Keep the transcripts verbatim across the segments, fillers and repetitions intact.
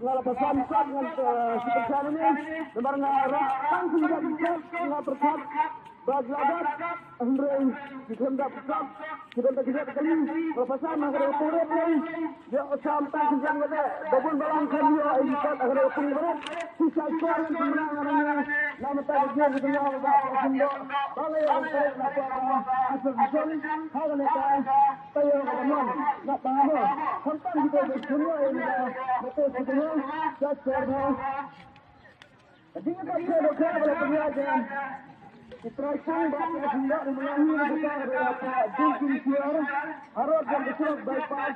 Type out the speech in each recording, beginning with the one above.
Nga la pasan kot ngan, eh, shu pyrshah ine, namar nga rah tang shu ïa ki kot nga pyrkhat ba ki la dap, hynrei ki khlem dap ki kot, ki don da ki dap kali. Nga la pasan ha ka dei pynrep lei, ïa ka sam tang shu ïa ka dei ba bun balang khlem ïoh ïa ki kot ha ka dei pynrep. Shisha shuwa ngan pynbna nga nang ïa na mata ka jong ka jong ba ba ka jong ba la ïa ka dei na ka ba ha ka jong ha ka dei ka. Tayo ka mon na pa ho. Khamtam kita bersedia ini. Betul sebenarnya. Just serba. Jadi kita perlu berapa lagi aja. Kita pun bak kita hendak menyanyi kita berapa. Jin siar. Harus yang betul bypass.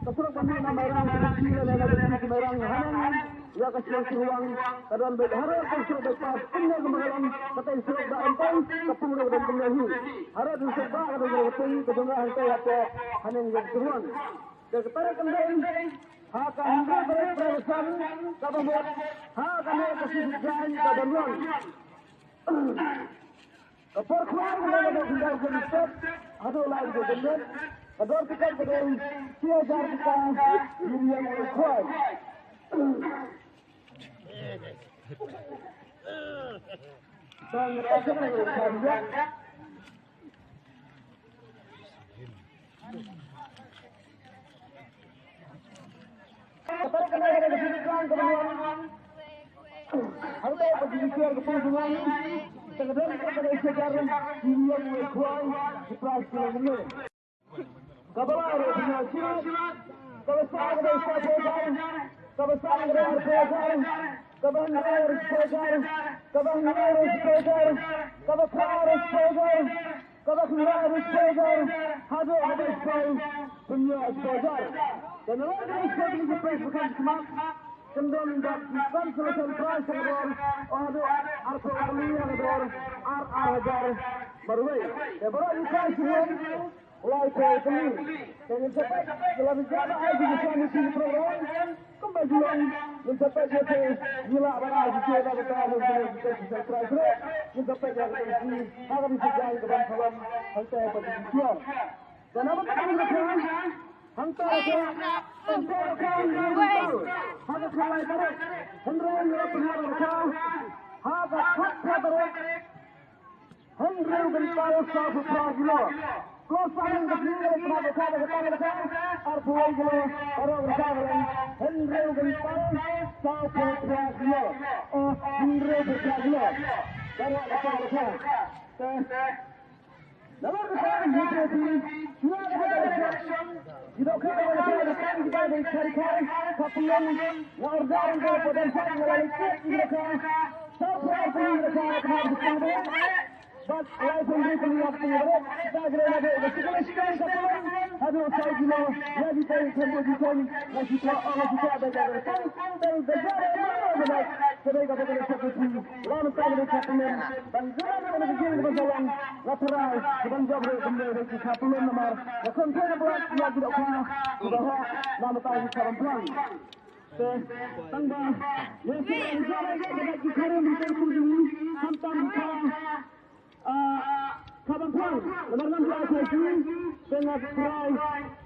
Betul kami nama orang. Sila lagi kita orang. Hanang. Ïa ka shnong Sruwang ka don beit harud ka surok beit pas pynlong ka Magalang, ka tei surok ba em pang ka pung ruh don pynlong hi. Harud ka surok ba ka don ka pung ka jong nga hangtei hapoh haneng ïa ka Sruwang. Ka kata ka kyndein ha ka hynriew tarik Praisan kaba mut ha kane ka shisha jaiñ ka don ruh. Ka por khlaiñ ka dei ka dei ka dei ka dei haduh lai ka dei ka dei ka dor tiket ka dei shi hajar tiket. Iri yang ka khlaiñ. Bang ka dei ka dei ka dei. Kaba khlaiñ ruh sdang haduh haduh sdang pynïoh sdang. Te na lade sdang ki pes bukan smat. Kyndon bad consolation prize ka dor haduh arphew tylli ka dor ar ar hajar marwei. Te baroh ki prize shuh laiphew tylli. Te ngin sa peit ki la pynjah ba ai ki sa mih ki program. Kumba jong ngin sa peit ïa ki ngi lah ban ai ki da ka ta ngin sa peit ïa ki ha ka bisi jaiñ ka ban salam hangta pa ki. Te na ba ka hangta ka hangta ka hangta ka lai tarik hynriew ngi la pynhap ka ha ka khat ka tarik. Hynriew kyntal saw phew phra kilo. Ko sa nang ka phi ka le kna ka ka ka ka arphew kilo. Baroh ka ka hynriew kyntal saw phew phra kilo. Oh, hynriew phew phra kilo. Baroh ka ka ka. Te. Namar ka ka ka ka ka. Ki dohkha ba ka ka ka ka ka ka ka ka ka ka pynlong nga order ka pa dan sa nga la leit ka ka. Saw phra kilo ka ka ka ka. Bad lai pynri pynri ap pynri ap. Kita kira lagi kita kena sekarang kita pulang. Aduh, saya gila. Ya kita yang kena kita yang nasi tua, oh nasi tua ada jaga. Kan, kan, dan jaga yang mana mana. Kedai kata kena satu pun. Lama tak ada satu pun. Dan jaga yang mana kita yang kena jalan. Lateral. Kita jaga yang kena kita satu pun nomor. Langsung saya buat lagi dah kena. Kita nama tahu kita pulang. Te tang ba ïa ki ïa ki kare mynta kum jong ngi khamtam ka, ah, ka ban pang namar ngam ju ai poi ki. Te nga trai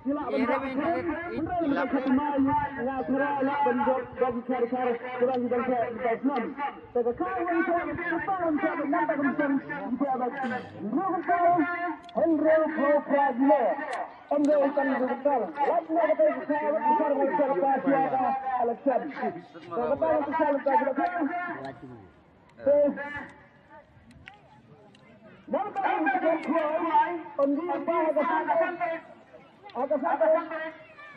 ki lah ban jop ka hynrei mynta ka tmai nga trai lah ban jop ba ki kare kare ki ban ki ban pang ki ban snam. Te ka kare wan ka ka pang ka ban nam ba ka ban pang ki ba ba ki. Hynrei ka hynrei ka ka ka. Em dei kan dei kan. Lait na ka dei ka ka ka ka ka ka ka election. Ka ka ka ka ka ka ka. Te. Nam ka ka ka ka. Em dei ba ka ka ka ka ka.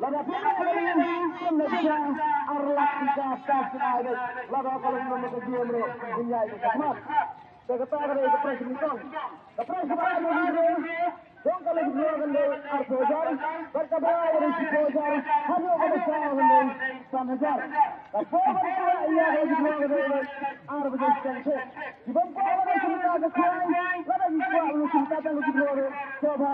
Lada phi ïa ka ring, phin da jia ar lak tyngka star star star. Lada ka long ka game ruh, ngin ïaid ka khmat. Te kata ka dei ka prize nyngkong. Ka prize kaba ar ka dei, jong ka lucky draw kan dei arphew hajar, bad kaba ar ka dei shiphew hajar, haduh kaba saw kan dei san hajar. Ka por ban ïa ka lucky draw ka dei ar baje shiteng shuh. Ki bym kwah ban shim ka khwai, lada ki kwah ban shim ka lucky draw ruh, to ba,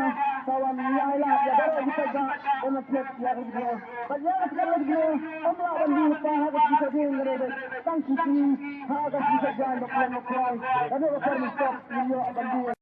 sa wan ïa ai lad ïa baroh ki paidbah ban thied ïa ka lucky draw. Bad ïa ka lucky draw, ym lah ban die ha ka sngi Saitjaiñ ka dei, tang shi sngi ha ka sngi Saitjaiñ ba khlem ba khwai. Ka dei ka por nyngkong ngin ïoh ban die.